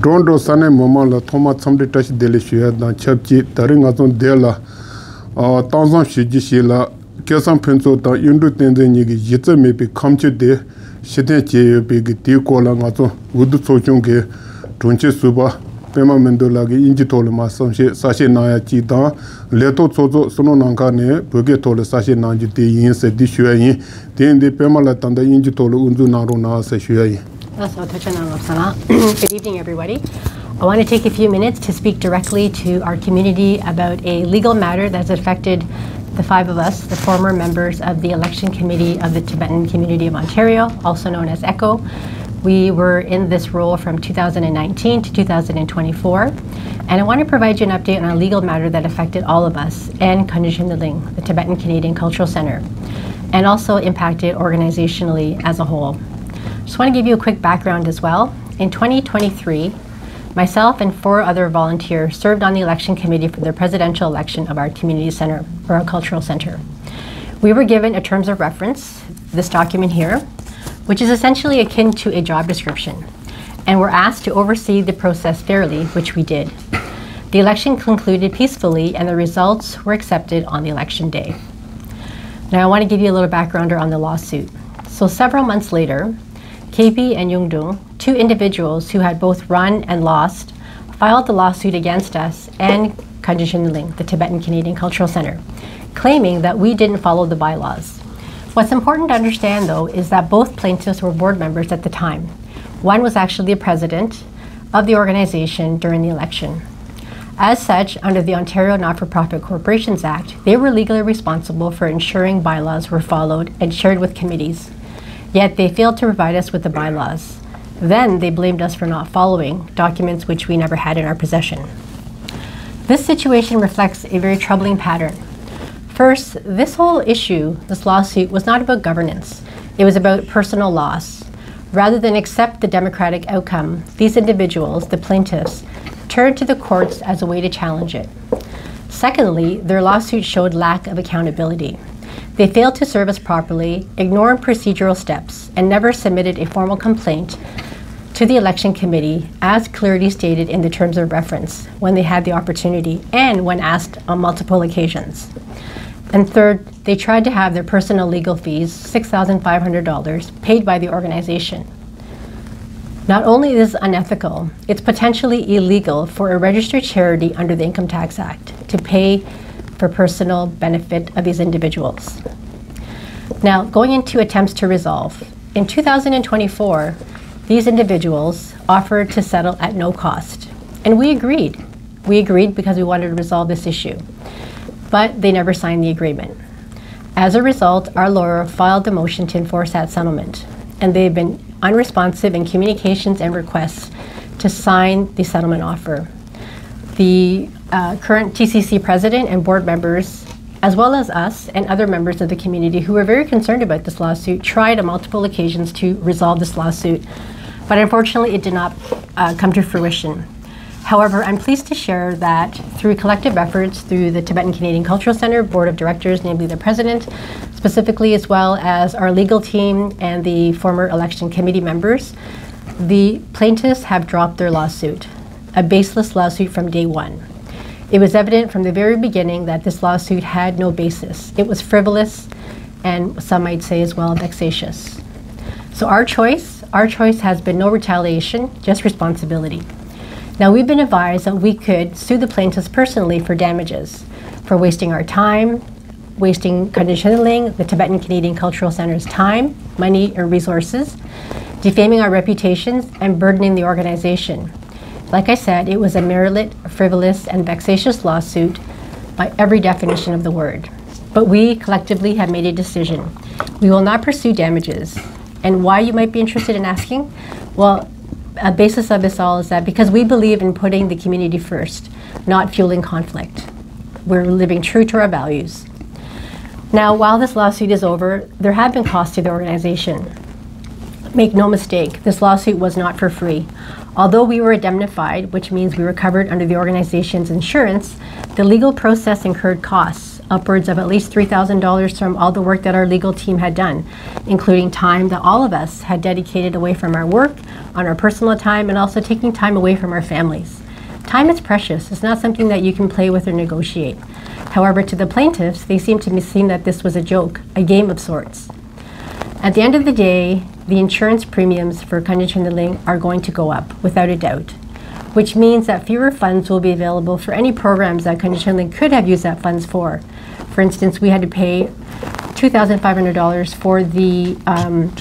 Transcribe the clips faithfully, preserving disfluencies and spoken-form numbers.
ཊོ་རོན་ཊོ་ས་གནས་མི་མང་ལ་ཐོག་མར་འཚམས་འདྲི་བཀྲ་ཤིས་བདེ་ལེགས་ཞུ་ཡ་དང་ཆབས་ཅིག་ད་རེས་ང་ཚོ་འདིར་ལ་ཨ་གཏམ་བཟང་ཞུ་རྒྱུ་ཞིག་ལ། སྐལ་བཟང་ཕུན་ཚོགས་དང་གཡུང་དྲུང་བསྟན་འཛིན་གཉིས་ཀྱི་གཞི་རྩ་མེད་པའི་ཁ་མཆུ་དེ་ཕྱིར་འཐེན་བྱས་ཡོད་པའི་གི་དེའི་སྐོར་ལ། ང་ཚོ་འོས་བསྡུ་ཚོགས་ཆུང་གི་དྲུང་ཆེ་ཟུར་པ་པད་མ་མི་འདུལ་ལགས་ཀྱིས་དབྱིན་ཇིའི་ཐོག་ལ་མར་གསུང་བཤད་གསལ་བཤད་གནང་ཡ་གཅིག་དང་། ལས་ཐོག་ཚོགས་གཙོ་བསོད་ནམས་ནམ་མཁའ་ནས་བོད་སྐད་ཐོག་ལ་གསལ་བཤད་གནང་རྒྱུ་དེ་ཡིན་ཟེར་འདི་ཞུ་ཡ་ཡིན། དེ་ཡིན་དུས་པད་མ་ལགས་ད་ལྟ་དབྱིན་ཇིའི་ཐོག་ལ་དབུ་འཛུགས་གནང་རོགས་གནང་ཟེར་ཞུ་ཡ་ཡིན། That's all. Good evening, everybody. I want to take a few minutes to speak directly to our community about a legal matter that's affected the five of us, the former members of the Election Committee of the Tibetan Community of Ontario, also known as ECHO. We were in this role from two thousand nineteen to two thousand twenty-four, and I want to provide you an update on a legal matter that affected all of us and Kangchen Ling, the Tibetan Canadian Cultural Centre, and also impacted organizationally as a whole. Just want to give you a quick background as well. In twenty twenty-three, myself and four other volunteers served on the election committee for the presidential election of our community center, or our cultural center. We were given a terms of reference, this document here, which is essentially akin to a job description, and were asked to oversee the process fairly, which we did. The election concluded peacefully, and the results were accepted on the election day. Now, I want to give you a little backgrounder on the lawsuit. So, several months later, K P and Yungdung, two individuals who had both run and lost, filed the lawsuit against us and Kangchen Ling, the Tibetan Canadian Cultural Center, claiming that we didn't follow the bylaws. What's important to understand, though, is that both plaintiffs were board members at the time. One was actually the president of the organization during the election. As such, under the Ontario Not-for-Profit Corporations Act, they were legally responsible for ensuring bylaws were followed and shared with committees. Yet they failed to provide us with the bylaws. Then they blamed us for not following documents which we never had in our possession. This situation reflects a very troubling pattern. First, this whole issue, this lawsuit, was not about governance. It was about personal loss. Rather than accept the democratic outcome, these individuals, the plaintiffs, turned to the courts as a way to challenge it. Secondly, their lawsuit showed lack of accountability. They failed to serve us properly, ignored procedural steps, and never submitted a formal complaint to the election committee, as clearly stated in the terms of reference, when they had the opportunity and when asked on multiple occasions. And third, they tried to have their personal legal fees, six thousand five hundred dollars, paid by the organization. Not only is this unethical, it's potentially illegal for a registered charity under the Income Tax Act to pay for personal benefit of these individuals. Now, going into attempts to resolve. In two thousand twenty-four, these individuals offered to settle at no cost, and we agreed. We agreed because we wanted to resolve this issue, but they never signed the agreement. As a result, our lawyer filed the motion to enforce that settlement, and they've been unresponsive in communications and requests to sign the settlement offer. The uh, current T C C president and board members, as well as us and other members of the community who were very concerned about this lawsuit, tried on multiple occasions to resolve this lawsuit, but unfortunately, it did not uh, come to fruition. However, I'm pleased to share that through collective efforts through the Tibetan Canadian Cultural Center Board of Directors, namely the president, specifically, as well as our legal team and the former election committee members, the plaintiffs have dropped their lawsuit, a baseless lawsuit from day one. It was evident from the very beginning that this lawsuit had no basis. It was frivolous and, some might say as well, vexatious. So our choice, our choice has been no retaliation, just responsibility. Now, we've been advised that we could sue the plaintiffs personally for damages, for wasting our time, wasting, conditioning the Tibetan Canadian Cultural Center's time, money, and resources, defaming our reputations, and burdening the organization. Like I said, it was a meritless, frivolous, and vexatious lawsuit by every definition of the word. But we collectively have made a decision. We will not pursue damages. And why, you might be interested in asking? Well, a basis of this all is that because we believe in putting the community first, not fueling conflict. We're living true to our values. Now, while this lawsuit is over, there have been costs to the organization. Make no mistake, this lawsuit was not for free. Although we were indemnified, which means we were covered under the organization's insurance, the legal process incurred costs upwards of at least three thousand dollars from all the work that our legal team had done, including time that all of us had dedicated away from our work, on our personal time, and also taking time away from our families. Time is precious. It's not something that you can play with or negotiate. However, to the plaintiffs, they seem to be seeing that this was a joke, a game of sorts. At the end of the day, the insurance premiums for Kanju Chundeling are going to go up, without a doubt, which means that fewer funds will be available for any programs that Kanju Chundeling could have used that funds for. For instance, we had to pay two thousand five hundred dollars for the um,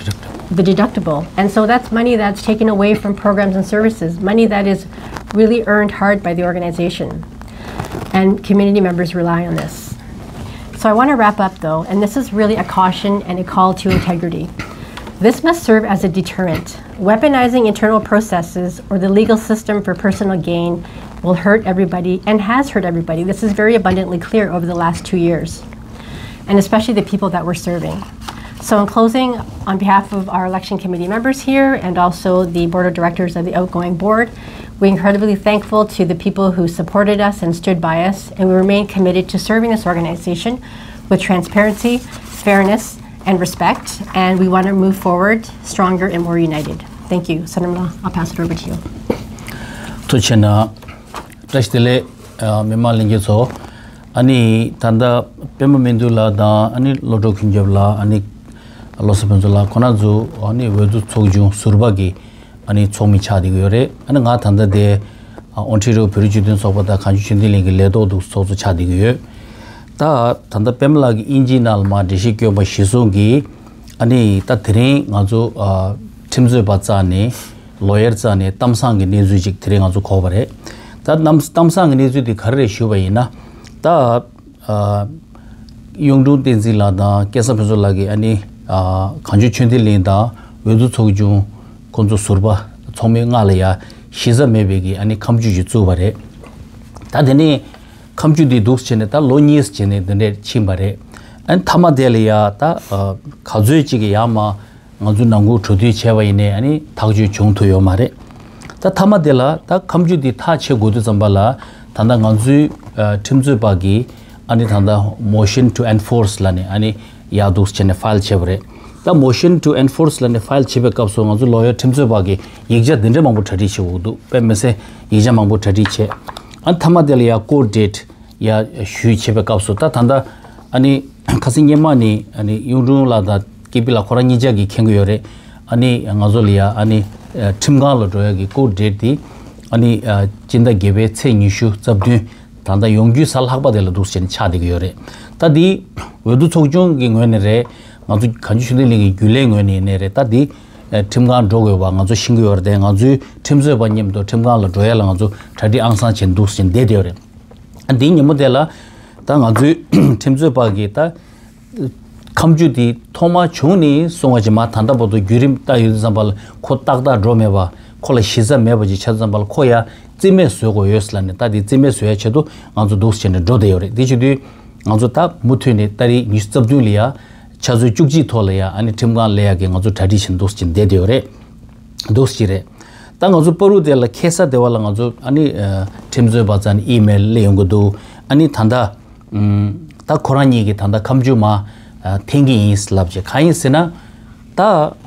the deductible, and so that's money that's taken away from programs and services, money that is really earned hard by the organization, and community members rely on this. So I want to wrap up though, and this is really a caution and a call to integrity. This must serve as a deterrent. Weaponizing internal processes or the legal system for personal gain will hurt everybody and has hurt everybody. This is very abundantly clear over the last two years, and especially the people that we're serving. So, in closing, on behalf of our election committee members here and also the board of directors of the outgoing board, we're incredibly thankful to the people who supported us and stood by us, and we remain committed to serving this organization with transparency, fairness, and respect, and we want to move forward stronger and more united. Thank you. Sonam, I'll pass it over to you. ཐུགས་རྗེ་གནང་། བཀྲ་ཤིས་བདེ་ལེགས། ཨ། མི་མང་ལྷན་རྒྱས་ཚོ། ཨ་ནི་ད་ལྟ་པད་མ་སྨན་འདུས་ལགས་དང་། ཨ་ནི་བློ་གྲོས་ཀུན་ཁྱབ་ལགས། ཨ་ནི་བློ་བཟང་ཕུན་ཚོགས་ལགས། ཁོང་རྣམ་ཚོ་ཨ་ནི་འོས་བསྡུ་ཚོགས་ཆུང་ཟུར་པ་གི་ཨ་ནི་ཚོགས་མི་ཆགས་བསྡད་ཀྱི་ཡོད་རེད། ཨ་ནི་ང་ད་ལྟ་དེ་ཨ་ཨོན་ཊེ་རི་ཡོ་བོད་རིགས་སྤྱི་མཐུན་ཚོགས་པ་དང་གངས་ལྗོངས་ཆོས་ལྡན་གླིང་གི་ལས་ཐོག་ཏུ་ཚོགས་གཙོ་ཆགས་བསྡད་ཀྱི་ཡོད། ད་ད་ལྟ་པད་མ་ལགས་ཀྱིས་དབྱིན་ཇིའི་ནང་ལ་མར་འགྲེལ་བཤད་བསྐྱོན་པ་གཞིར་བཟུང་གིས། ཨ་ནི་ད་དེ་རིང་ང་ཚོ་ཨ་ཁྲིམས་རྩོད་པ་རྩ་ནས། ལོ་ཡར་རྩ་ནས་གཏམ་བཟང་གི་གནས་ཚུལ་ཅིག་དེ་རིང་ང་ཚོ་གོ་བ་རེད། ད་གཏམ་གཏམ་བཟང་གི་གནས་ཚུལ་དེ་ག་རེ་རེད་ཞུས་པ་ཡིན་ན། ད་ཨ་གཡུང་དྲུང་བསྟན་འཛིན་ལགས་དང་སྐལ་བཟང་ཕུན་ཚོགས་ལགས་ཀྱིས་ཨ་ནི་ཨ་གངས་ལྗོངས་ཆོས་ལྡན་གླིང་དང་འོས་བསྡུ་ཚོགས་ཆུང་ཁོང་ཚོ་ཟུར་པ་ཚོགས་མི་ལྔ་ལ་ཡ་གཞི་རྩ་མེད་པའི་གི་ཨ་ནི་ཁ་མཆུ་ཞིག་བཙུགས་པ་རེད། ད་དེ་ནས་ཁ་མཆུ་དེ་འདུག་བྱས་ནས་ད་ལོ་གཉིས་བྱས་ནས་འདི་འདྲས་ཕྱིན་པ་རེད། ཨ་ནི་མཐའ་མ་དེ་ལ་ཡ་ད་ཨ་ག་ཚོད་ཅིག་གི་ཡར་མར་ང་ཚོའི་ནང་ཁུལ་གྲོས་བསྡུར་བྱས་པ་ཡིན་ནའི་ཨ་ནི་ཐག་གཅོད་བྱུང་ཐུབ་ཡོད་མ་རེད། ད་མཐའ་མ་དེ་ལ་ད་ཁ་མཆུ་འདི་ཐག་ཆད་དགོས་དུས་ཙམ་པ་ལ་ད་ལྟ་ང་ཚོའི་ཨ་ཁྲིམས་རྩོད་པ་གིས་ཨ་ནི་ད་ལྟ་motion to enforce ལབ་ནས་ཨ་ནི་ཡར་འདུག་བྱས་ནས་file བྱས་པ་རེད། ད་motion to enforce ལབ་ནས་file བྱེད་པའི་སྐབས་སུ་ང་ཚོ་ལོ་ཡར་ཁྲིམས་རྩོད་པ་གིས་ཡིག་ཆ་འདི་འདྲ་མང་པོ་གྲ་སྒྲིག་བྱེད་དགོས་འདུག་དཔེ་མི་སྲིད་ཡིག་ཆ་མང་པོ་གྲ་སྒྲིག་བྱས། ཨ་མཐའ་མ་དེ་ལ་ཡར་court date ཡ་ཞུས་བྱེད་པའི་སྐབས་སུ། ད་ད་ལྟ་ཨ་ནི་ཁ་སང་སྔོན་མ་ནས་ཨ་ནི་གཡུང་དྲུང་ལགས་དང་ཀེ་པི་ལགས་ཁོ་རང་གཉིས་ཆ་གིས་མཁྱེན་གྱི་ཡོད་རེད། ཨ་ནི་ང་ཚོ་ལ་ཡ་ཨ་ནི་ཁྲིམས་ཁང་ལ་འགྲོ་ཡ་གི་court date དེ་ཨ་ནི་སྤྱི་ཟླ་བརྒྱད་པའི་ཚེས་ཉི་ཤུ་རྩ་བདུན། ད་ལྟ་ཡོང་རྒྱུའི་གཟའ་ལྷག་པ་དེ་ལ་འདུག་བྱས་ནས་ཆགས་བསྡད་ཀྱི་ཡོད་རེད། ད་དེ་འོས་བསྡུ་ཚོགས་ཆུང་གི་ངོས་ནས་རེད། ང་ཚོ་གངས་ལྗོངས་ཆོས་ལྡན་གླིང་གི་རྒྱུན་ལས་ངོས་ནས་ཡིན་ནའི་རེད། ད་དེ་ཁྲིམས་ཁང་འགྲོ་དགོས་པ་ང་ཚོ་ཤེས་ཀྱི་ཡོད་རེད་དེ། ང་ཚོའི་ཁྲིམས་རྩོད་པ་མཉམ་དུ་ཁྲིམས་ཁང་ལ་འགྲོ་ཡ་ལ་ང་ཚོ་གྲ་སྒྲིག་ཨང་སང་བྱས་འདུག་བྱས་བསྡད་བསྡད་ཡོད་རེད། ཨ་འདིའི་ཉིན་མོ་དེ་ལ་ད་ང་ཚོའི་ཁྲིམས་རྩོད་པ་གིས་ད་ཁ་མཆུ་དེ་ཐོག་མར་བྱུང་ནས་བཟུང་བ་ཅིག་མ་ད་ལྟ་བར་དུ་བརྒྱུད་རིམ་ལྟ་ཡོང་དུས་ཙམ་པ་ལ་ཁོ་ཏག་ཏག་འགྲོ་མེད་པ། ཁོ་ལ་གཞི་རྩ་མེད་པ་ཅིག་ཆགས་དུས་ཙམ་པ་ལ་ཁོ་ཡ་རྩིས་མེད་བཟོ་དགོས་ཡོད་ཟེར་ལབ་ནས། ད་དེ་རྩིས་མེད་བཟོ་ཡ་ཆེད་དུ་ང་ཚོ་འདུག་བྱས་ནས་འགྲོ་བསྡད་ཡོད་རེད། དེ་བྱེད་དུས་ང་ཚོ་ད་མུ་མཐུད་ནས་ཏ་རིག་ཉི་ཤུ་རྩ་བདུན་ལ་ཡ་ཆུ་ཚོད་བཅུ་གཅིག་ཐོག་ལ་ཡ་ཨ་ནི་ཁྲིམས་ཁང་སླེབས་ཡ་གི་ང་ཚོ་གྲ་སྒྲིག་བྱས་ནས་འདུག་བྱས་བསྡད་བསྡད་ཡོད་རེད། འདུག་ཅིག་རེད། ད་ང་ཚོ་པ་རུ་དེ་ལ་ཁེ་ས་དེ་བ་ལ་ང་ཚོ་ཨ་ནི་ཁྲིམས་རྩོད་པ་ཚོ་ནས་ཨི་མེལ་སླེབས་ཡོང་གི་འདུག་ཨ་ནི་ད་ལྟ་ད་ཁོ་རང་གཉིས་ཀྱིས་ད་ལྟ་ཁ་མཆུ་མར་འཐེན་གྱི་ཡིན་ལབ་བྱས། གང་ཡིན་ཟེར་ན། ད་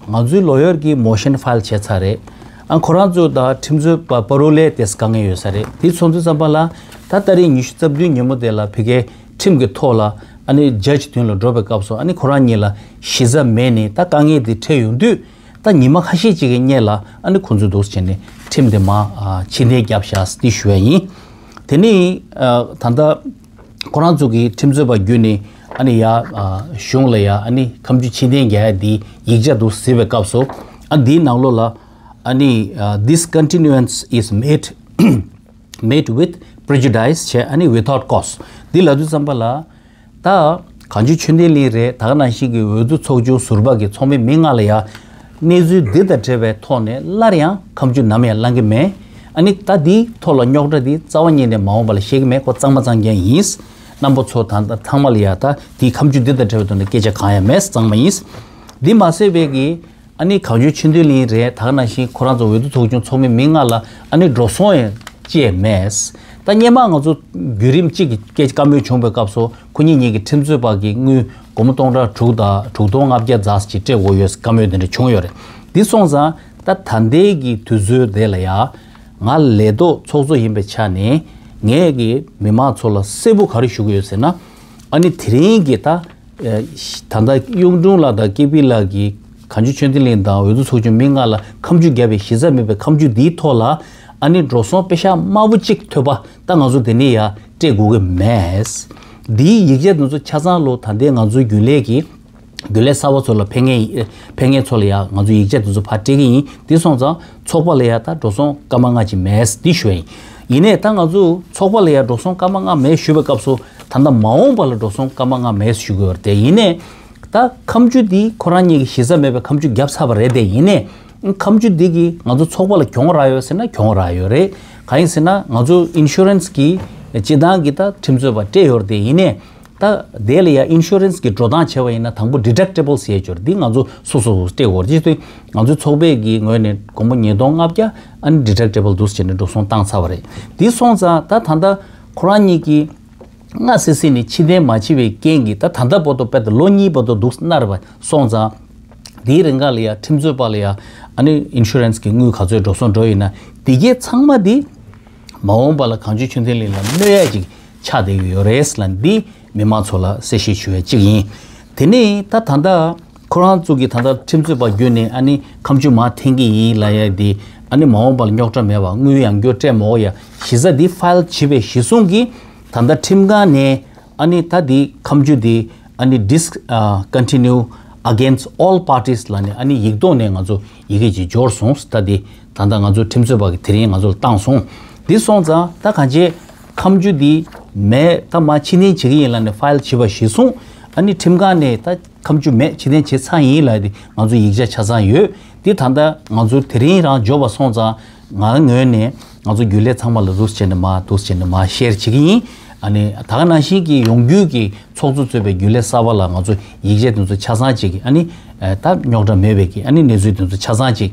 ང་ཚོའི་ལོ་ཡར་གྱིས་motion file བྱས་ཚར་རེད། ཨ་ཁོ་རང་ཚོ་ད་ཁྲིམས་རྩོད་པ་པ་རུ་ལས་དེ་དཀའ་ངལ་ཡོད་ས་རེད། དེ་སོང་དུས་ཙམ་པ་ལ་ད་ཏ་རིག་ཉི་ཤུ་རྩ་བདུན་ཉིན་མོ་དེ་ལ་ཕ་གིའི་ཁྲིམས་ཀྱི་ཐོག་ལ་ཨ་ནི་ཇཇ་མདུན་ལ་འགྲོ་བའི་སྐབས་སུ་ཨ་ནི་ཁོ་རང་གཉིས་ལ་གཞི་རྩ་མེད་ནས་ད་དཀའ་ངལ་དེ་འཕྲད་ཡོང་དུས། ད་ཉི་མ་ཁ་ཤས་ཅིག་གི་སྔོན་ལ་ཨ་ནི་ཁོང་ཚོས་འདུག་བྱས་ནས་ཁྲིམས་དེ་མར་ཕྱིར་འཐེན་བརྒྱབ་བཞག་ཟེར་དེ་ཞུ་ཡ་ཡིན། དེ་ནས་ད་ལྟ་ཁོ་རང་ཚོ་གི་ཁྲིམས་རྩོད་པ་བརྒྱུད་ནས་ཨ་ནི་ཡ་གཞུང་ལ་ཡ་ཨ་ནི་ཁ་མཆུ་ཕྱིར་འཐེན་རྒྱག་ཡ་དེ་ཡིག་ཆ་འདུག་ཟེར་བའི་སྐབས་སུ། ཨ་འདིའི་ནང་ལོགས་ལ་ཨ་ནི་this continuance is made made with prejudice བྱས། ཨ་ནི་without cause འདི་ལབ་དུས་ཙམ་པ་ལ། ད་གངས་ལྗོངས་ཆོས་ལྡན་གླིང་རེད། ད་ག་ནང་བཞིན་གྱི་འོས་བསྡུ་ཚོགས་ཆུང་ཟུར་པ་གི་ཚོགས་མི་མི་ལྔ་ལ་ཡ་གནས་ཚུལ་འདི་དང་འབྲེལ་བའི་ཐོག་ནས་སླར་ཡང་ཁ་མཆུ་ནམ་ཡང་བསླང་གི་མེད། ཨ་ནི་ད་འདིའི་ཐོག་ལ་རྙོག་དྲ་འདི་རྩ་བ་ཉིད་ནས་མ་འོངས་པ་ལ་བཤད་གི་མེད། ཁོ་གཙང་མ་གཙང་རྐྱང་ཡིན། རྣམ་པ་ཚོ་ད་ད་ཚང་མ་ལ་ཡ་ད་འདི་ཁ་མཆུ་འདི་དང་འབྲེལ་བའི་ཐོག་ནས་སྐད་ཆ་གང་ཡང་མེད། གཙང་མ་ཡིན། འདི་མ་ཟད་པའི་གི་ཨ་ནི་གངས་ལྗོངས་ཆོས་ལྡན་གླིང་རེད། ད་ག་ནང་བཞིན་ཁོ་རང་ཚོ་འོས་བསྡུ་ཚོགས་ཆུང་ཚོགས་མི་མི་ལྔ་ལ་ཨ་ནི་འགྲོ་སོང་ཡང་བཅད་མེད། ད་ ད་སྔོན་མ་ང་ཚོ་བརྒྱུད་རིམ་གཅིག་གི་སྐད་ཆ་བཀའ་མོལ་བྱུང་བའི་སྐབས་སུ་ཁོ་གཉིས་གཉིས་ཀྱི་ཁྲིམས་རྩོད་པ་གི་དངུལ་སྒོར་མོ་སྟོང་ཕྲག་དྲུག་དང་དྲུག་སྟོང་ལྔ་བརྒྱ་ཙམ་ཅིག་སྤྲད་དགོས་ཡོད་བཀའ་མོལ་དེ་འདྲ་བྱུང་ཡོད་རེད། འདི་སོང་ཙང་ད་ད་ལྟའི་གི་དུས་ཚོད་དེ་ལ་ཡ་ང་ལས་ཐོག་ཚོགས་གཙོ་ཡིན་པའི་ཆ་ནས་ངས་གི་མི་མང་ཚོ་ལ་གསལ་པོ་ག་རེ་ཞུ་གི་ཡོད་ཟེར་ན། ཨ་ནི་དེ་རིང་གི་ད་ད་ལྟ་གཡུང་དྲུང་ལགས་དང་ཀེ་པི་ལགས་ཀྱིས་གངས་ལྗོངས་ཆོས་ལྡན་གླིང་དང་འོས་བསྡུ་ཚོགས་ཆུང་མི་ལྔ་ལ་ཁ་མཆུ་བརྒྱབ་པའི་གཞི་རྩ་མེད་པའི་ཁ་མཆུ་འདིའི་ཐོག་ལ་ཨ་ནི་འགྲོ་སོང་པེ་ཤག་དམའ་པོ་གཅིག་ཐོབ་པ་ད་ང་ཚོ་དེ་ནས་ཡར་སྤྲད་དགོས་ཀྱི་མེད། འདིའི་ཡིག་ཆ་འདི་ཚོ་ཆ་ཚང་ལོ་ད་ལྟའི་ང་ཚོའི་རྒྱུན་ལས་ཀྱི་རྒྱུན་ལས་གསར་པ་ཚོ་ལ་ཕེབས་མཁན་ཕེབས་མཁན་ཚོ་ལ་ཡང་ང་ཚོ་ཡིག་ཆ་འདི་ཚོ་ཕར་སྤྲད་ཀྱི་ཡིན། འདི་སོང་ཙང་ཚོགས་པ་ལ་ཡང་ད་འགྲོ་སོང་སྐར་མ་ལྔ་ཅིག་མེད་འདི་ཞུ་བ་ཡིན། ཡིན་ནའི་ད་ང་ཚོ་ཚོགས་པ་ལ་ཡང་འགྲོ་སོང་སྐར་མ་ལྔ་མེད་ཞུ་བའི་སྐབས་སུ་ད་ལྟ་མ་འོངས་པ་ལ་འགྲོ་སོང་སྐར་མ་ལྔ་མེད་ཞུ་གི་ཡོད་རེད་དེ། ཡིན་ནའི་ད་ཁ་མཆུ་འདི་ཁོ་རང་གཉིས་ཀྱི་གཞི་རྩ་མེད་པའི་ཁ་མཆུ་བརྒྱབ་ཚར་བ་རེད་དེ། ཡིན་ནའི་ཁ་མཆུ་འདི་གིས་ང་ཚོ་ཚོགས་པ་ལ་གྱོང་རག་ཡོད་ཟེར་ན་གྱོང་རག་ཡོད་རེད། གང་ཡིན་ཟེར་ན་ང་ཚོ་ཨིན་ཤུ་རན་སི་གི་སྤྱི་བཏང་གི་ད་ཁྲིམས་རྩོད་པ་སྤྲད་ཡོད་རེད་དེ། ཡིན་ནའི་ད་དེ་ལ་ཡ་ཨིན་ཤུ་རན་སི་གི་འགྲོ་སྟངས་བྱས་པ་ཡིན་ན་དང་པོ་ཌི་ཌག་ཊི་བལ་ཟེར་ཡ་ཅིག་ཡོད་རེད། འདི་ང་ཚོ་སོ་སོ་སྤྲད་དགོས་རེད། ཅེས་ང་ཚོའི་ཚོགས་པའི་གི་ངོས་ནས་སྒོར་མོ་ཉིས་སྟོང་ལྔ་བརྒྱ་ཨ་ནི་ཌི་ཌག་ཊི་བལ་འདུག་སེ་བྱས་ནས་འགྲོ་སོང་བཏང་ཚར་བ་རེད། འདི་སོང་ཙང་ད་ད་ལྟ་ཁོ་རང་གཉིས་ཀྱིས་སྔ་སེ་སེ་ནས་ཕྱིར་འཐེན་མ་བྱས་པའི་རྐྱེན་གྱིས་ད་ད་ལྟ་བར་དུ་དཔེ་ད་ལོ་གཉིས་བར་དུ་འདུག་སེ་གནང་བ་སོང་ཙང་། དེའི་རིང་ག་ལ་ཡ་ཁྲིམས་རྩོད་པ་ལ་ཡ་ཨ་ནི་ཨིན་ཤུ་རན་སི་གི་དངུལ་ག་ཚོད་འགྲོ་སོང་འགྲོ་ཡིན་ན་དེ་གའི་ཚང་མ་དེ་མ་འོངས་པ་ལ་གངས་ལྗོངས་ཆོས་ལྡན་གླིང་ལ་གནོད་ཡ་ཅིག་ཆགས་བསྡད་ཀྱི་ཡོད་རེད་ལ། འདི་མི་མང་ཚོ་ལ་གསལ་བཤད་ཞུ་ཡ་གཅིག་ཡིན། དེ་ནས་ད་ད་ལྟ་ཁོ་རང་ཚོ་གི་ད་ལྟ་ཁྲིམས་རྩོད་པ་བརྒྱུད་ནས་ཨ་ནི་ཁ་མཆུ་མར་འཐེན་གྱི་ཡིན་ལབ་ཡ་དེ་ཨ་ནི་མ་འོངས་པ་ལ་རྙོག་དྲ་མེད་པ་དངུལ་ཡང་བསྐྱར་སྤྲད་མ་དགོས་ཡ་གཞི་རྩ་འདི་ཕའིལ་བྱས་པའི་གཞི་བཟུང་གིས་ད་ལྟ་ཁྲིམས་ཁང་ནས་ཨ་ནི་ད་འདི་ཁ་མཆུ་འདི་ཨ་ནི་ཌིས་ཨ་ཀོན་ཊི་ནིའུ་ཨེ་གེན་སི་ཊི་ཨོལ་པར་ཊིས་ལབ་ནས་ཨ་ནི་ཡིག་ཐོག་ནས་ང་ཚོ་ཡི་གེ་ཅིག་འབྱོར་སོང་། ད་འདི་ད་ལྟ་ང་ཚོ་ཁྲིམས་རྩོད་པ་གི་དེ་རིང་ང་ཚོ་ལ་བཏང་སོང་། འདི་སོང་ཙང་ད་གང་ཅི་ཁ་མཆུ་འདི་མེད་ད་མར་ཕྱིར་འཐེན་བྱེད་ཀྱི་ཡིན་ལབ་ནས་ཕའིལ་བྱས་པ་གཞིར་བཟུང་ཨ་ནི་ཁྲིམས་ཁང་ནས་ད་ཁ་མཆུ་མེད་ཕྱིར་འཐེན་བྱས་ཚར་ཡིན་ལབ་དེ་ང་ཚོ་ཡིག་ཆ་ཆ་ཚང་ཡོད། འདི་ད་ལྟ་ང་ཚོ་དེ་རིང་རང་འབྱོར་བ་སོང་ཙང་ང་ངོས་ནས་ང་ཚོ་རྒྱུན་ལས་ཚང་མ་ལ་འདུག་སེ་བྱས་ནས་མར་འདུག་སེ་བྱས་ནས་མར་ཤེར་བྱེད་ཀྱི་ཡིན། ཨ་ནི་ད་ག་ནང་བཞིན་གྱི་ཡོང་རྒྱུ་གི་ཚོགས་གཙོ་གཙོས་པའི་རྒྱུན་ལས་གསར་པ་ལ་ང་ཚོ་ཡིག་ཆ་དེ་ཚོ་ཆ་ཚང་ཅིག་ཨ་ནི་ད་རྙོག་དྲ་མེད་པའི་གི་ཨ་ནི་གནས་ཚུལ་དེ་ཚོ་ཆ་ཚང་ཅིག་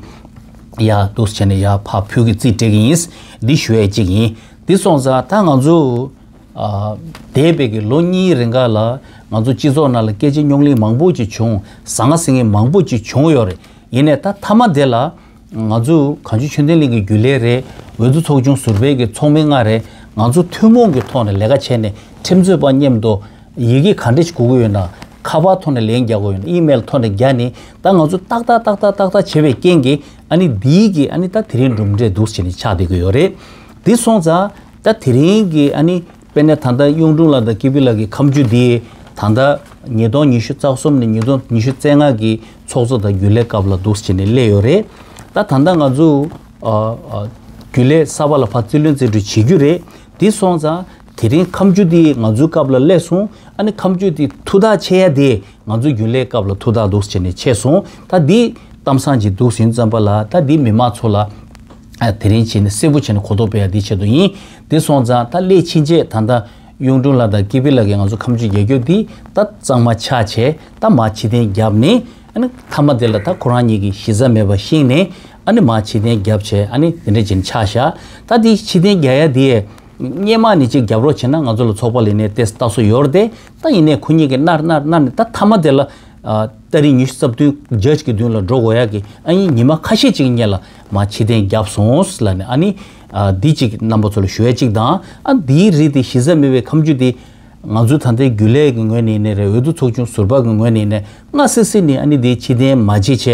ཡར་འདུག་སེ་བྱས་ནས་ཡར་ཕར་ཕུལ་གི་རྩིས་སྤྲད་ཀྱི་ཡིན། འདི་ཞུ་ཡས་ཅིག་ཡིན། འདི་སོང་ཙང་ད་ང་ཚོ་ཨ་འདས་པའི་གི་ལོ་གཉིས་རིང་ག་ལ་ང་ཚོ་སྤྱི་ཚོགས་ནང་ལ་སྐད་ཆ་རྙོག་གླེང་མང་པོ་ཅིག་བྱུང་། ཟང་ངེ་ཟིང་ངེ་མང་པོ་ཅིག་བྱུང་ཡོད་རེད། ཡིན་ནའི་ད་མཐའ་མ་དེ་ལ་ང་ཚོ་གངས་ལྗོངས་ཆོས་ལྡན་གླིང་གི་རྒྱུན་ལས་རེད། འོས་བསྡུ་ཚོགས་ཆུང་ཟུར་པའི་གི་ཚོགས་མི་ལྔ་རེད། ང་ཚོ་ཐུན་མོང་གི་ཐོག་ནས་ལས་ཀ་བྱས་ནས་ཁྲིམས་རྩོད་པ་མཉམ་དུ་ཡི་གེ་ག་འདྲ་ཞིག་དགོས་ཀྱི་ཡོད་ན་ཁ་པར་ཐོག་ནས་ལན་རྒྱག་དགོས་ཡོད་ན་ཨི་མེལ་ཐོག་ནས་རྒྱག་ནས་ད་ང་ཚོ་ཏག་ཏག་ཏག་ཏག་ཏག་ཏག་བྱས་པའི་རྐྱེན་གྱིས་ཨ་ནི་འདིའི་གི་ཨ་ནི་ད་དེ་རིང་གྲུབ་འབྲས་འདུག་སེ་བྱས་ནས་ཆགས་བསྡད་ཀྱི་ཡོད་རེད། འདི་སོང་ཙང་ད་དེ་རིང་གི་ཨ་ནི་དཔེར་ན་ད་ལྟ་གཡུང་དྲུང་ལགས་དང་ཀི་པི་ལགས་ཀྱི་ཁ་མཆུ་འདི་ད་ལྟ་ཉིས་སྟོང་ཉི་ཤུ་རྩ་གསུམ་ནས་ཉིས་སྟོང་ཉི་ཤུ་རྩ་ལྔ་གི་ཚོགས་གཙོ་དང་རྒྱུན་ལས་སྐབས་ལ་འདུག་སེ་བྱས་ནས་སླེབས་ཡོད་རེད། ད་ད་ལྟ་ང་ཚོ་ཨ་ཨ་རྒྱུན་ལས་གསར་པ་ལ་ཕར་རྩིས་ལེན་རྩིས་སྤྲོད་བྱེད་རྒྱུ་རེད། འདི་སོང་ཙང་དེ་རིང་ཁ་མཆུ་འདི་ང་ཚོའི་སྐབས་ལ་སླེབས་སོང་། ཨ་ནི་ཁ་མཆུ་འདི་མཐུ་རྟགས་ཆེ་ཡ་དེ་ང་ཚོའི་རྒྱུན་ལས་སྐབས་ལ་མཐུ་རྟགས་འདུག་སེ་བྱས་ནས་ཆད་སོང་། ད་འདི་གཏམ་བཟང་ཅིག་འདུག་ཟིན་ཙམ་པ་ལ་ད་འདི་མི་མང་ཚོ་ལ་ཨ་དེ་རིང་བྱས་ནས་གསལ་པོ་བྱས་ནས་གོ་རྟོགས་སྤེལ་ཡ་འདི་ཆེད་དུ་ཡིན། འདི་སོང་ཙང་ད་སླད་ཕྱིན་ཆད་ད་ལྟ་གཡུང་དྲུང་ལགས་དང་ཀི་པི་ལགས་ཀྱིས་ང་ཚོ་ཁ་མཆུ་རྒྱག་རྒྱུ་འདི་ད་གཙང་མ་ཆགས་བྱས་ད་མར་ཕྱིར་འཐེན་བརྒྱབ་ནས་ཨ་ནི་མཐའ་མ་དེ་ལ་ད་ཁོ་རང་གཉིས་ཀྱི་གཞི་རྩ་མེད་པ་ཤེས་ནས་ཨ་ནི་མར་ཕྱིར་འཐེན་བརྒྱབ་བྱས་ཨ་ནི་དེ་འདྲ་བྱས་ནས་ཆགས་བཞག་ད་འདི་ཕྱིར་འཐེན་རྒྱག་ཡ་འདི་སྔོན་མ་ནས་ཅིག་རྒྱབ་རོགས་བྱས་ན་ང་ཚོ་ལ་ཚོགས་པ་ལས་ནས་ཏེས་ལྟ་སྲོལ་ཡོད་རེད་དེ། ད་ཡིན་ནའི་ཁོ་གཉིས་ཀྱིས་མནར་མནར་མནར་ནས་ད་མཐའ་མ་དེ་ལ་ཨ་ཏ་རིག་ཉི་ཤུ་རྩ་བདུན་ཇཇ་གི་མདུན་ལ་འགྲོ་དགོས་ཡག་གི་ཨ་ཡིན་ཉི་མ་ཁ་ཤས་ཅིག་སྔོན་ལ་མར་ཕྱིར་འཐེན་བརྒྱབ་སོང་ལབ་ནས་ཨ་ནི་ཨ་འདི་ཅིག་རྣམ་པ་ཚོ་ལ་ཞུ་ཡ་ཅིག་དང་། ཨ་འདིའི་རིགས་དེ་གཞི་རྩ་མེད་པའི་ཁ་མཆུ་དེ་ང་ཚོའི་ད་ལྟའི་རྒྱུན་ལས་ཀྱི་ངོས་ནས་ཡིན་ནའི་རེད། འོས་བསྡུ་ཚོགས་ཆུང་ཟུར་པ་གི་ངོས་ནས་ཡིན་ནའི་སྔ་སེ་སེ་ནས་ཨ་ནི་དེ་ཕྱིར་འཐེན་མ་བྱེད་བྱས་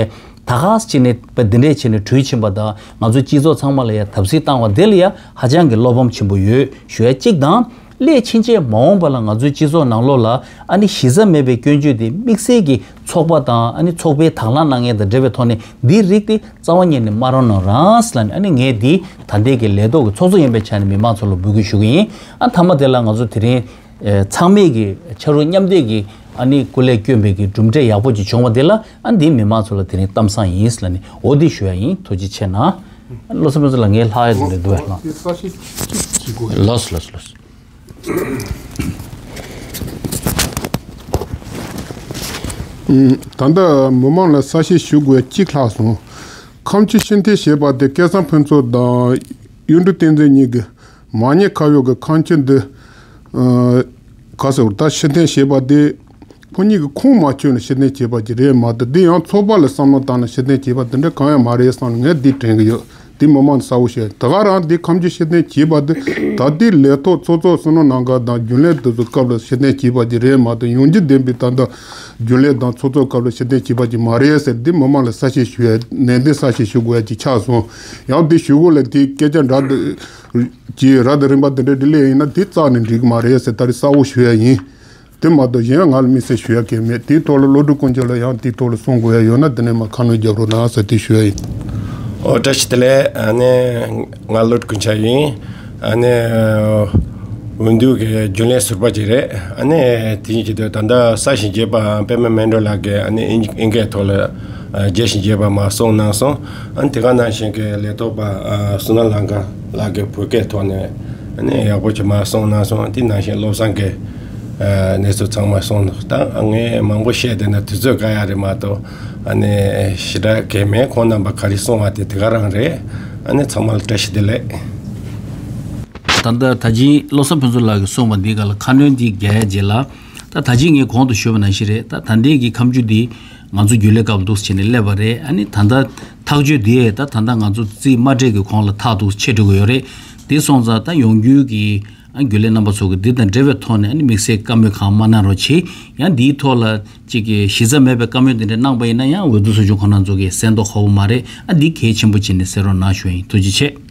ད་ག་སེ་བྱས་ནས་པ་འདི་འདྲས་བྱས་ནས་བྲོས་ཕྱིན་པ་དང་ང་ཚོའི་སྤྱི་ཚོགས་ཚང་མ་ལ་ཡ་བརྡབ་གསིག་བཏང་བ་དེ་ལ་ཡ་ཧ་ཅང་གི་བློ་ཕམ་ཆེན་པོ་ཡོད་ཞུ་ཡ་གཅིག་དང་། སླད་ཕྱིན་ཆད་མ་འོངས་པ་ལ་ང་ཚོའི་སྤྱི་ཚོགས་ནང་ལོགས་ལ་ཨ་ནི་གཞི་རྩ་མེད་པའི་སྐྱོན་བརྗོད་དེ་དམིགས་བསལ་གྱི་ཚོགས་པ་དང་ཨ་ནི་ཚོགས་པའི་དང་བླངས་གནང་མཁན་དང་འབྲེལ་བའི་ཐོག་ནས་འདིའི་རིགས་དེ་རྩ་བ་ཉིད་ནས་མ་རོལ་གནང་རོགས་ལབ་ནས་ཨ་ནི་ངས་འདི་ད་ལྟའི་གི་ལས་ཐོག་གི་ཚོགས་གཙོ་ཡིན་པའི་ཆ་ནས་མི་མང་ཚོ་ལ་འབོད་སྐུལ་ཞུ་གི་ཡིན། ཨ་མཐའ་མ་དེ་ལ་ང་ཚོ་དེ་རིང་ཚང་མས་ཀྱི་ཕྱག་རོགས་མཉམ་འདེགས་ཀྱི་ཨ་ནི་སྐུ་ལས་བསྐྱོན་པའི་གི་གྲུབ་འབྲས་ཡག་པོ་ཅིག་བྱུང་བ་དེ་ལ་ཨ་འདི་མི་མང་ཚོ་ལ་དེ་རིང་གཏམ་བཟང་ཡིན་ལབ་ནས་འོ་འདི་ཞུ་ཡ་ཡིན། ཐུགས་རྗེ་ཆེ་གནང་། བློ་བཟང་ཕུན་ཚོགས་ལགས་ངའི་ལྷག་ཡ་དེ་འདྲ་འདུག་བས་ལགས། ལོས་ལོས་ལོས། ད་ལྟ་མི་མང་ལ་གསལ་བཤད་ཞུ་དགོས་གཅིག་ལྷག་སོང་། ཁ་མཆུ་ཕྱིར་འཐེན་བྱས་པ་དེ་སྐལ་བཟང་ཕུན་ཚོགས་དང་གཡུང་དྲུང་བསྟན་འཛིན་གཉིས་ཀྱིས་ མ་ཉེས་ཁ་གཡོགས་ཀྱི་ཁ་མཆུ་འདི། ཨ། ག་ཟེར་བ། ད་ཕྱིར་འཐེན་བྱས་པ་དེ། ཁོ་གཉིས་ཀྱི་ཁུངས་མ་འཁྱོལ་ནས་ཕྱིར་འཐེན་བྱས་པ་ཅིག་རེད་མ་གཏོགས། འདི་ཡང་ཚོགས་པ་ལ་བསམ་བློ་བཏང་ནས་ཕྱིར་འཐེན་བྱས་པ་འདི་འདྲ་གང་ཡང་མ་རེད་བསམ་ནས་ངས་འདི་དྲན་གྱི་ཡོད། འདི་མི་མང་ལ་གསལ་བོ་བཤད། དེ་ག་རང་འདི་ཁ་མཆུ་ཕྱིར་འཐེན་བྱས་པ་འདི་ད་ལྟའི་ལས་ཐོག་ཚོགས་གཙོ་བསོད་ནམས་ལྷན་ཁང་དང་རྒྱུན་ལས་དེ་ཚོ་སྐབས་ལ་ཕྱིར་འཐེན་བྱས་པ་ཅིག་རེད་མ་གཏོགས། ཡོང་རྒྱུ་ལྡན་པའི་ད་ལྟ་རྒྱུན་ལས་དང་ཚོགས་གཙོ་སྐབས་ལ་ཕྱིར་འཐེན་བྱས་པ་ཅིག་མ་རེད་ཟེར། འདི་མི་མང་ལ་གསལ་བཤད་ཞུ་ཡ། ནན་ཏན་གསལ་བཤད་ཞུ་དགོས་ཡ་ཅིག་ཆགས་སོང་། ཡང་འདི་ཞུ་དགོས་ལ་དེའི་སྐད་ཆ་འདྲ་འདི་ཀྱི་ར་དང་རིམ་པ་འདི་འདྲ་འདི་ལས་ཡིན་ན་འདི་རྩ་ནས་འགྲིག་གི་མ་རེད་ཟེར། ད་རེས་གསལ་བོ་ཞུ་ཡ་ཡིན། དེ་མ་གཏོགས་གཞན་ང་ལ་དམིགས་བསལ་ཞུ་ཡ་གང་ཡང་མེད། དེའི་ཐོག་ལ་བློ་གྲོས་ཀུན་སྐྱིད་ལ་ཡང་དེའི་ཐོག་ལ་གསུང་དགོས་ཡ་ཡོད་ན་དེ་ནས་མར་ཁ་སྣོན་རྒྱབ་རོགས་གནང་ཟེར་དེ་ཞུ་ཡ་ཡིན། ཨོ། བཀྲ་ཤིས་བདེ་ལེགས། ཨ་ནི་ང་བློ་གྲོས་ཀུན་སྐྱིད་ཡིན། ཨ་ནི་འོས་བསྡུ་གི་རྒྱུན་ལས་ཟུར་པ་ཅིག་རེད། ཨ་ནི་དེ་ཡིན་གྱི་འདུག་ད་ལྟ་གསར་ཞིང་སྐྱེས་པ་པད་མ་སྨན་སྒྲོན་ལགས་ཀྱིས་ཨ་ནི་ཨིན་ཨིན་སྐད་ཐོག་ལ་རྒྱས་ཤིང་རྒྱས་པ་མར་གསུངས་གནང་སོང་། ཨ་ནི་དེ་ག་ནང་བཞིན་གྱི་ལས་ཐོག་པ་བསོད་ནམས་ལྷན་ཁང་ལགས་ཀྱིས་བོད་སྐད་ཐོག་ནས་ཨ་ནི་ཡག་པོ་ཅིག་མར་གསུངས་གནང་སོང་། དེ་ནང་བཞིན་བློ་བཟང་གིས་གནས་ཚུལ་ཚང་མ་གསུངས་འདུག་ད་ངས་མང་པོ་བཤད་བསྡད་ན་དུས་ཚོད་འགོར་ཡ་རེད་མ་གཏོགས། ཨ་ནི་ཞེ་དྲག་གལ་མེད། ཁོང་རྣམ་པ་ག་རེ་གསུངས་པ་དེ་དེ་ག་རང་རེད། ཨ་ནི་ཚང་མ་ལ་བཀྲ་ཤིས་བདེ་ལེགས། ད་ལྟ་ད་ཅིང་བློ་བཟང་ཕུན་ཚོགས་ལགས་ཀྱིས་གསུངས་པ་འདི་ག་ལ་ཁ་སྣོན་འདི་རྒྱག་ཡ་རྗེས་ལ། ད་ད་ཅིང་ངས་གོང་དུ་ཞུས་པ་ནང་བཞིན་རེད། ད་ད་ལྟའི་གི་ཁ་མཆུ་འདི་ང་ཚོ་རྒྱུན་ལས་སྐབས་འདུག་སེ་བྱས་ནས་སླེབས་པ་རེད། ཨ་ནི་ད་ལྟ་ཐག་གཅོད་འདི་ད་ད་ལྟ་ང་ཚོ་རྩིས་མ་སྤྲད་ཀྱི་གོང་ལ་ཐག་འདུག་སེ་ཆད་འགྲོ་གི་ཡོད་རེད། དེ་སོང་ཙང་ད་ཡོང་རྒྱུའི་གི་ཨ་རྒྱུན་ལས་རྣམ་པ་ཚོ་གིས་འདི་དང་འབྲེལ་བའི་ཐོག་ནས་ཨ་ནི་དམིགས་བསལ་བཀའ་མོལ་གང་མ་གནང་རོགས་གྱིས། ཡང་འདིའི་ཐོག་ལ་གཅིག་གི་གཞི་རྩ་མེད་པའི་བཀའ་མོལ་འདི་འདྲ་གནང་པ་ཡིན་ན་ཡང་འོས་བསྡུ་ཚོགས་ཆུང་ཁོང་རྣམ་ཚོ་གིས་གསན་མདོག་ཁ་པོ་མ་རེད། ཨ་འདི་གལ་ཆེན་པོ་བྱས་ནས་གསན་རོགས་གནང་ཞུ་ཡིན། ཐུགས་རྗེ་ཆེ།